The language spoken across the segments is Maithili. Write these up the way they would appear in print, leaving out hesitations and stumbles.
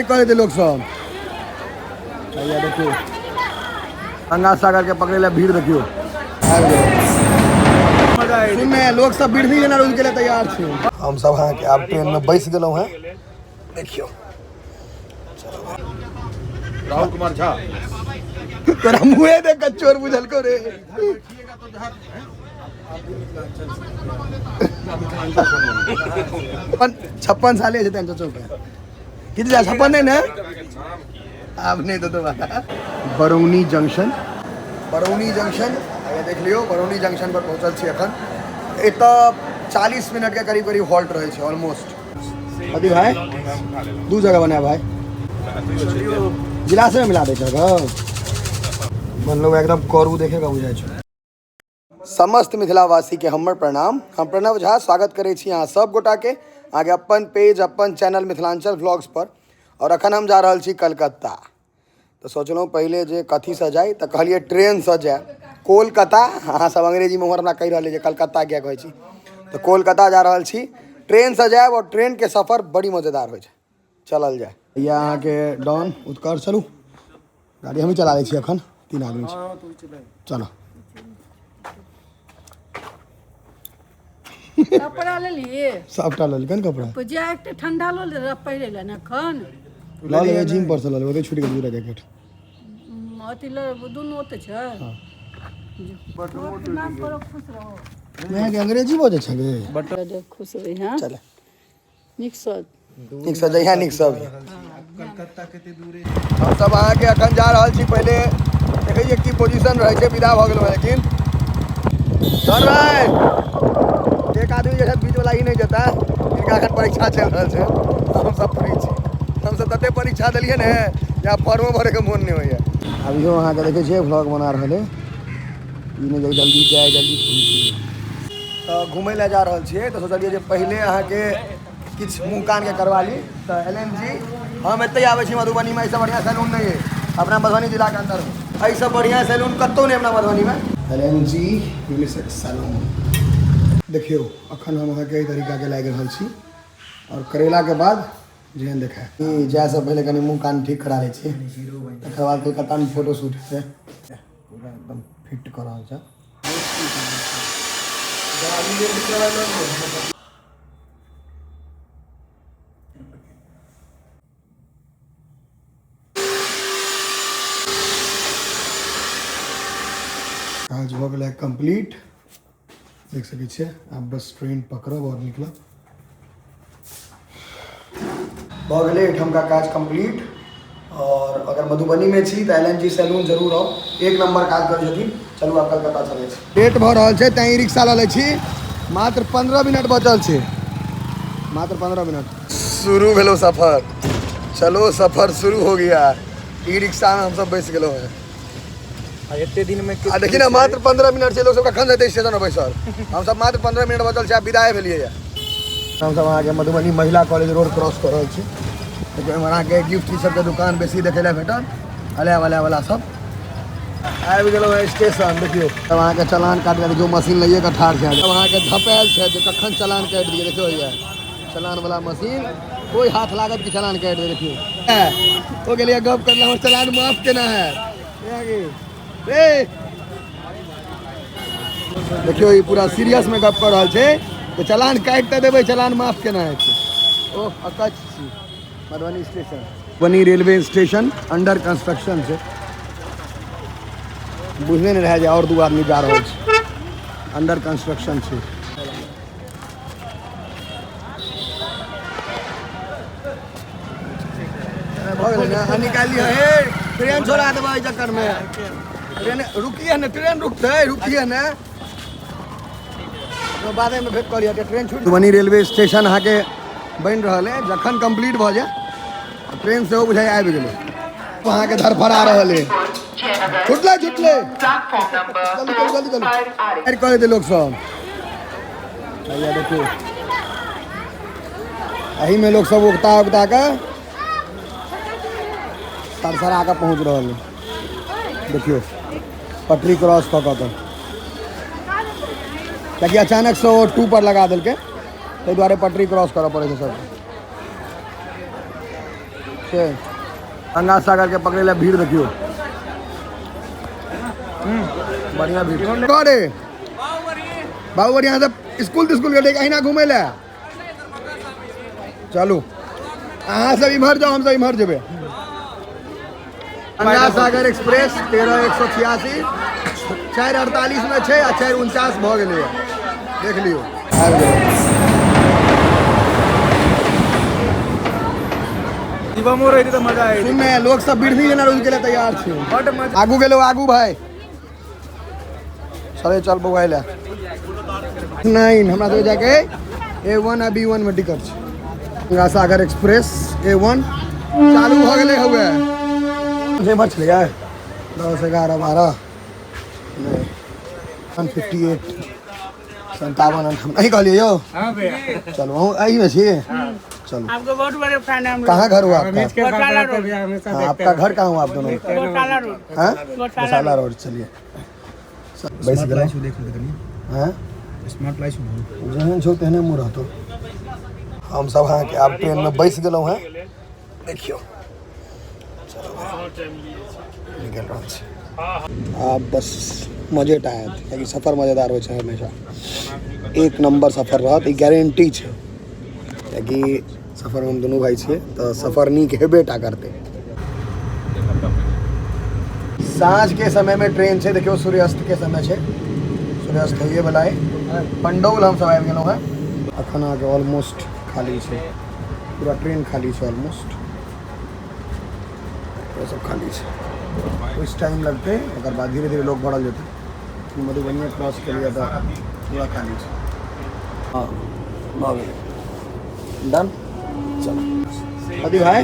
कऽ देतै लोक सब। भैया देखियौ गंगा सागर के पकड़े ला भीड़ देखियौ आबि गेलै। सुनने लोक सब बिढ़नी जेना रोज के लिए तैयार छै। हम सब अहाँके आब ट्रेन में बैस गेलहुँ हैं। देखियौ राहुल कुमार झा तोरा मुँहे देख कऽ चोर बुझलको रे। 56 साले छै तहन चचो के किछु जा 56 नहि ने आब नहि तऽ दोबारा। बरौनी जंक्शन, बरौनी जंक्शन आगे देख लियौ। बरौनी जंक्शन पर पहुँचल छी एखन। एतऽ 40 मिनट के करीब करीब हॉल्ट रहै छै ऑलमोस्ट। अभी भाई दू जगह बनाए भाई, गिलास में मिला दे छै बनलो एकदम करू देखेगा बुझाइ छै। समस्त मिथिलावासी के हमर प्रणाम। हम प्रणव झा स्वागत करै छी अहाँ सब गोटा के अहाँके अपन पेज अपन चैनल मिथिलांचल व्लॉग्स पर। और अखन हम जा रहल छी कलकत्ता। तऽ सोचलहुँ पहिले जे कथीसँ जाइ, तऽ कहलियै ट्रेनसँ जाय कोलकाता। अहाँ सब अंग्रेजीमे उम्हर हमरा कहि रहल जे कलकत्ता किया कहै छी, तऽ कोलकाता जा रहल छी ट्रेनसँ जायब। और ट्रेनके सफर बड़ी मजेदार होइ छै, चलल जाय। भैया अहाँके डॉन उत्कर्ष, चलू गाड़ी हमही चला दै छी अखन, 3 आदमी छी, चलो। कपड़ा लेलिए? सबटा लऽ लेलकै ने कपड़ा। जे एकटा ठंडा लऽ ले पहिरे ले ने एखन। लऽ लेबै जिम पर से लऽ लेबै, ओतै छुटि गेल दूटा जैकेट। अथी लऽ दुनू ओतै छै। नाम करो, खुश रहो। मैं के अंग्रेजी बजै छै गे। बड खुश रही। हां चल नीकसँ नीकसँ जइहा, नीकसँ अबिहा। हम सब अहाँके अखन जा रहल छी। पहिले देखै छियै की पोजीशन रहै छै। विदा भऽ गेलहुँ, लेकिन सर भाई एक आदमी जे छै बीच वाला ही नहि जेता, इनका अखन परीक्षा चलि रहल छै। हम सब फ्री छी, हम सब तते परीक्षा देलियै ने जे आब फॉर्मो भरैके मोन नहि होइया। अभियो अहाँके देखै छियै व्लॉग बना रहल है। ई नहि जे जल्दी जाय जल्दी पहुँची। तऽ घुमै लए जा रहल छियै तऽ सोचलियै जे पहिले अहाँके किछु मुँह कानके करवा ली। तऽ एल एन जी हम एतहि आबै छी मधुबनीमे, एहिसँ बढ़िआँ सैलून नहि अइ अपना मधुबनी जिलाके अन्दरमे। एहिसँ बढ़िआँ सैलून कतहु नहि अपना मधुबनीमे। L N G unisex salon. देखियौ अखन हम अहाँके एहि तरीकाके लागि रहल छी और करेलाके बाद जेहन देखाय। ई जायसँ पहिले कनि मुँह कान ठीक करा लै छी, तकर बाद कलकत्तामे फोटो शूट हेतै। पूरा एकदम फिट कऽ रहल छै। काज भऽ गेलै कम्प्लीट, देख सकै छियै। आब बस ट्रेन पकड़ब आओर निकलब। भऽ गेलै एहिठामका काज कम्प्लीट। और अगर मधुबनीमे छी तऽ एल एन जी सैलून जरूर आउ, एक नम्बर काज करै छथिन। चलू आब कलकत्ता चलै छी। लेट भऽ रहल छै तैँ ई रिक्शा लऽ लै छी। मात्र 15 मिनट बचल छै, मात्र 15 मिनट। शुरू भेलो सफर, चलो सफर शुरू हो गया। ई रिक्शा में हमसब बैस गेलहुँ हैं। आ एते दिन में आ देखी ना मात्र 15 मिनट छै, लोक सब कखन जेतै स्टेशन पर बैसल। हमसब मात्र 15 मिनट बचल छै, आब विदाए भेलियै। हमसब अहाँके मधुबनी महिला कॉलेज रोड क्रॉस कऽ रहल छी। देखियौ एम्हर अहाँके गिफ्ट ई सबके दुकान बेसी देखै लए भेटत, अले वले वाला सब। आबि गेलहुँ हेँ स्टेशन। देखियौ तब अहाँके चलान काटि कऽ देखियौ मशीन लैए कऽ ठाढ़ छै। तब अहाँके धपायल छै जे कखन चलान काटि दियै। देखियौ हैया चलान वाला मशीन, कोइ हाथ लागत कि चलान काटि दे। देखियौ ओ गेलियै गप करले, हमर चलान माफ केना है रे। देखियौ ई पूरा सीरियस में गप कऽ रहल छै तऽ चलान काटि तऽ देबै, चलान माफ केना हेतै। ओह अकच छी। Madhubani station, Madhubani railway station under construction छै। बुझले नहि रहै जे आओर 2 आदमी जा रहल छै। अंडर कंस्ट्रक्शन छै। भऽ गेलै ने, अहाँ निकालि लिअ। हे ट्रेन छोड़ा देबै एहि चक्करमे। ट्रेन रुकिए ने, ट्रेन रुकतै, रुकिए ने, तो बादे में भेंट करिए, ट्रेन छूट। मधुबनी रेलवे स्टेशन अहाँके बनि रहल है, जखन कंप्लीट भऽ जाए ट्रेन सेहो बुझाइ आबि गेलै। अहाँके धरफड़ा रहल है। छुटलै छुटलै, जल्दी करू जल्दी करू। कऽ देतै लोक सब। भैया देखियौ एहिमे लोक सब उगता उगता कऽ सरसरा कऽ पहुँच रहल है। देखियौ पटरी क्रॉस कऽ कऽ कियाकि अचानक से ओ 2 पर लगा देलकै, ताहि दुआरे पटरी क्रॉस करऽ पड़ै छै सबके। छै। गंगा सागर के पकड़े ला भीड़ देखियो, बढ़िया भीड़ करे बाबू। बढ़िया सब स्कूल तिस्कुल के अहिना घूमे ला। चलू अहाँ सब इम्हर जाओ, हम सब इम्हर जेबै। गंगा सागर एक्सप्रेस 13186 4:48 में छै आ 4:49 भऽ गेलैए, देख लियौ। आबि गेलै। शिवमो रहितै तऽ मजा आबि। सुन ने, लोक सब बिढ़नी जेना रोज के लिए तैयार छै। बड्ड मजा। आगू गेलो, आगू भाई। चले चल बौआ ले। नहीं, हमरा सब जाके A1 आ B1 में टिकट छै। गंगा सागर एक्सप्रेस A1 चालू भऽ गेलै हुए। जे बच छलैए 10 11 12 नहीं 158 57 58 नहीं कहलिए यौ। हाँ भैया। चलो अहूँ एहिमे छी। चलो। आपके बहुत बड़े फैन हैं हम लोग। कहाँ घर हुआ आपका? गौशाला रोड। हाँ, आपका घर कहाँ हुआ आप दोनों? गौशाला रोड। हाँ, गौशाला। गौशाला रोड। चलिए बैस गेलहुँ। देख ले कनी। हाँ, स्मार्ट लाइट छौ। जेहन छौ तेहने मुँह रहतौ। हम सब अहाँके आब ट्रेनमे बैस गेलहुँ हेँ, देखियौ। चलो भाई, निकलि रहल छी आब। बस मजेटा आयत, कियाकि सफर मजेदार होइ छै हमेशा। एक नंबर सफर रहत, ई गारंटी छै, कियाकि सफरमे हम दुनू भाई छियै तऽ सफर नीक हेबे टा करतै। साँझ के समय में ट्रेन छै। देखियौ, सूर्यास्त के समय छै, सूर्यास्त होइए वला अइ। पंडौल हमसब आबि गेलहुँ हेँ। अखन अहाँके ऑलमोस्ट खाली छै, पूरा ट्रेन खाली छै, ऑलमोस्ट पूरा सब खाली छै। कुछ टाइम लगतै, ओकर बाद धीरे धीरे लोग भरल जेतै। मधुबनिए क्रॉस केलियै तऽ पूरा खाली छै। हँ, भऽ गेलै, डन। चलो अभी भाई,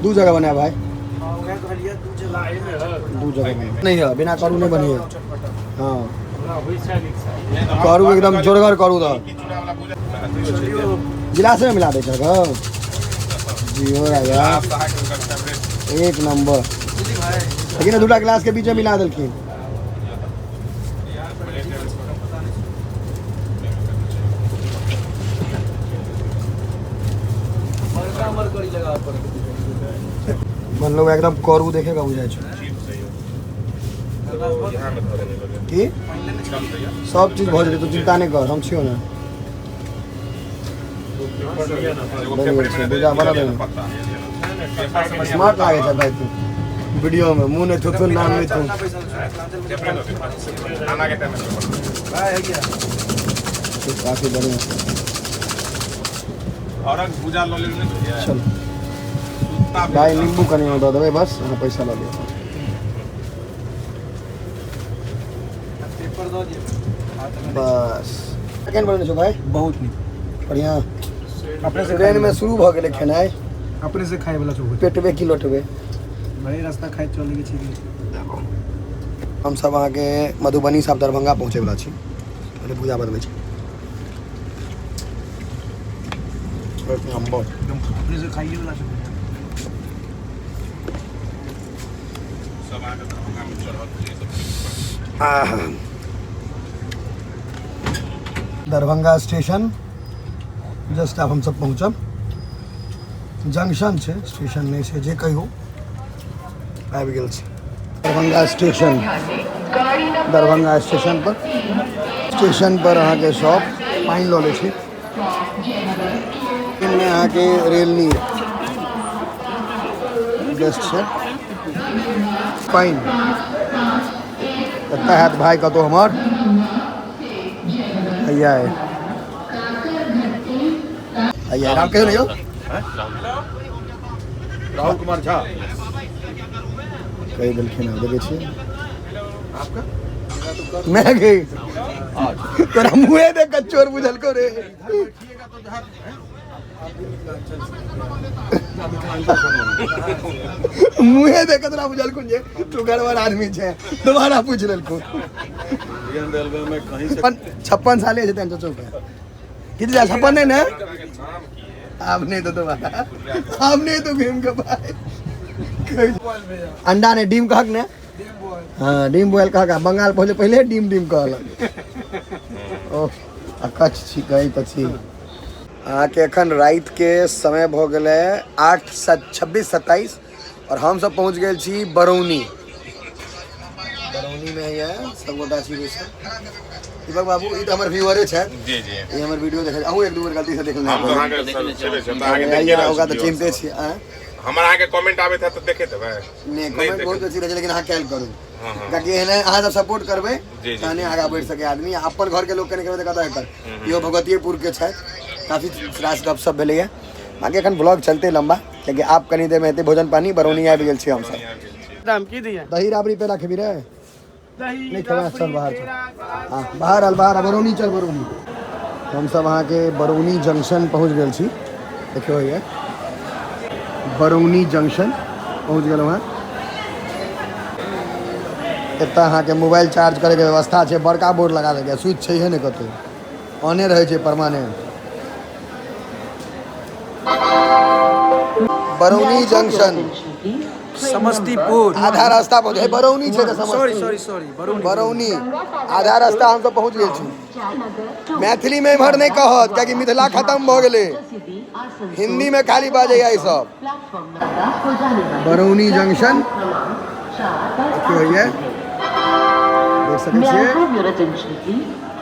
दू जगह बनाए भाई, दू जगह बनाए। नहीं है, बिना करू नहीं बनी है। हाँ, करू, एकदम जोरगर करू। तऽ गिलास में मिला दै छै जियो राजा, एक नंबर। लेकिन दूटा गिलास के बीच में मिला देलखिन। बनलो एकदम करू, देखेगा बुझाइ छै की सब चीज भऽ जेतै। तू चिंता नहि कर, हम छियौ ने। बनि गेल छै, दूजा बना देबै। स्मार्ट लागै छै भाई तू वीडियो में, मुँह नहि थुथुन, नाम नहि थुन। काफी बढ़िया। चलो भाई, नींबू कनि दऽ देबै बस। अहाँ पैसा लऽ लिअ। बस केहन बनेने छौ भाई? बहुत नीक। बढ़िया। अपने से। ट्रेन में शुरू भऽ गेलै खेनाइ। अपने से खाए वाला छौ। पेटबे की लोटबे। बड़े रास्ता खाइ चले के छै। हमसब अहाँके मधुबनीसँ आब दरभंगा पहुँचैवला छी। पहिले पूजा बदलै छी। एक नंबर। एकदम अपने से खाइए वाला छौ। सब अहाँके दरभंगामे चढ़ल। आह। दरभंगा स्टेशन जस्ट आब हमसब पहुँचब। जंक्शन छै, स्टेशन नहि छै, जे कहियो। आबि गेल छी दरभंगा स्टेशन। दरभंगा स्टेशन पर, स्टेशन पर अहाँके शॉप। पानि लऽ लै छी। ट्रेनमे अहाँके रेल नीर बेस्ट छै। पानि कतऽ हैत भाय? कतहु हमर हैया अइ, हैया। नाम कहियौ ने यौ। राहुल कुमार झा। कहि देलखिन। आब देखै छियै। मैं गई, तोरा मुँहे देख कऽ चोर बुझलको रे। मुँहे देख कऽ तोरा बुझलखुन जे तू गड़बड़ आदमी छै, दोबारा पूछि लेलखुन। इंडियन रेलवे में कहीं से 56 साले छै तहन चौक किछु जा 56 नहीं ने। आब नहीं तो दोबारा आब नहीं तो घूम के भाई अंडा नहीं, डीम कहक ने। हाँ, डीम बॉयल कहक। आ बंगाल पहुँचे पहिले डीम डीम कहलक। ओह, अकछ छी, गई तऽ छी। अहाँके एखन रातिके समय भऽ गेलै 8:26-27 आओर हमसब पहुँच गेल छी बरौनी। बरौनीमे हैया सब गोटा छी बैसल। दीपक बाबू ई तऽ हमर व्यूअरे छथि। जी जी, ई हमर वीडियो देखै, अहूँ एक दू बेर गलती से देख लेने हम तऽ हेबै। अहाँके सर छेबे छै, हम तऽ अहाँके देखिए रहल ओकरा तऽ छी। चिन्हते छी। आँय? हमर अहाँके कमेंट आबैत हैत तऽ देखैत हेबै। नहि, कमेंट बहुत बेसी रहै छै, लेकिन अहाँ कैल करू, हँ हँ कियाकि एहने अहाँ सब सपोर्ट करबै जी, जी। तहने आगाँ बढ़ि सकै आदमी। आ अपन घरके लोकके नहि करबै तऽ कतऽ कर। इहो भगवतीपुर के छथि, काफी रास गपशप भेलैए। बाकी एखन ब्लॉग चलतै लम्बा, कियाकि आब कनी देरमे हेतै भोजन पानी। बरौनी आबि गेल छी हमसब। दाम की दिया? दही राबड़ी पेड़ा खेबी रे? दही नहीं खेबै? चल बाहर चल। हाँ, बाहर आल, बाहर आ, बरौनी चल, बरौनी। हमसब अहाँके बरौनी जंक्शन पहुँच गेल छी। देखियौ, होइए बरौनी जंक्शन पहुँच गेलहुँ हँ। एतऽ अहाँके मोबाइल चार्ज करैके व्यवस्था छै। बड़का बोर्ड लगा देलकै, स्विच छैहे नहि कतहु, ऑने रहै छै परमानेंट। बरौनी जंक्शन। समस्तीपुर। आधा रास्ता पहुँच, हे, बरौनी छै तऽ sorry. Samastipur. Sorry sorry, Barauni. Barauni आधा रास्ता हमसब पहुँच गेल छी। मैथिलीमे एम्हर नहि कहत, कियाकि मिथिला खतम भऽ गेलै। हिन्दीमे खाली बाजैया ई सब। बरौनी जंक्शन देखियौ, होइए, देख सकै छियै।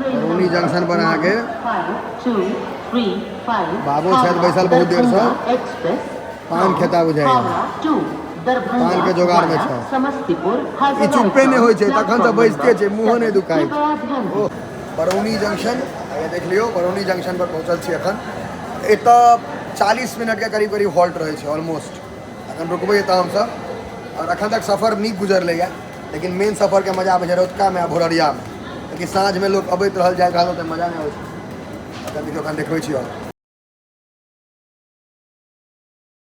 बरौनी जंक्शन पर अहाँके बाबो छथि बैसल बहुत देरसँ, पान खेता बुझाइया, पान के जोगाड़ में छै। ई चुप्पे नहि होइ छै, तखन से बैसते छै, मुँहो नहि दुखाइ छै। ओ बरौनी जंक्शन आगे देख लियौ। बरौनी जंक्शन पर पहुँचल छी एखन। एतऽ 40 मिनटके करीब करीब हॉल्ट रहै छै ऑलमोस्ट। एखन रुकबै एतऽ हमसब। आओर एखन तक सफर नीक गुजरलैए, लेकिन मेन सफरके मजा आबै छै रौतकामे आ भोररियामे, लेकिन साँझमे लोक अबैत रहल, जाइत रहल, ओते मजा नहि आबै छै। एखन देखियौ, एखन देखबै छी। आओर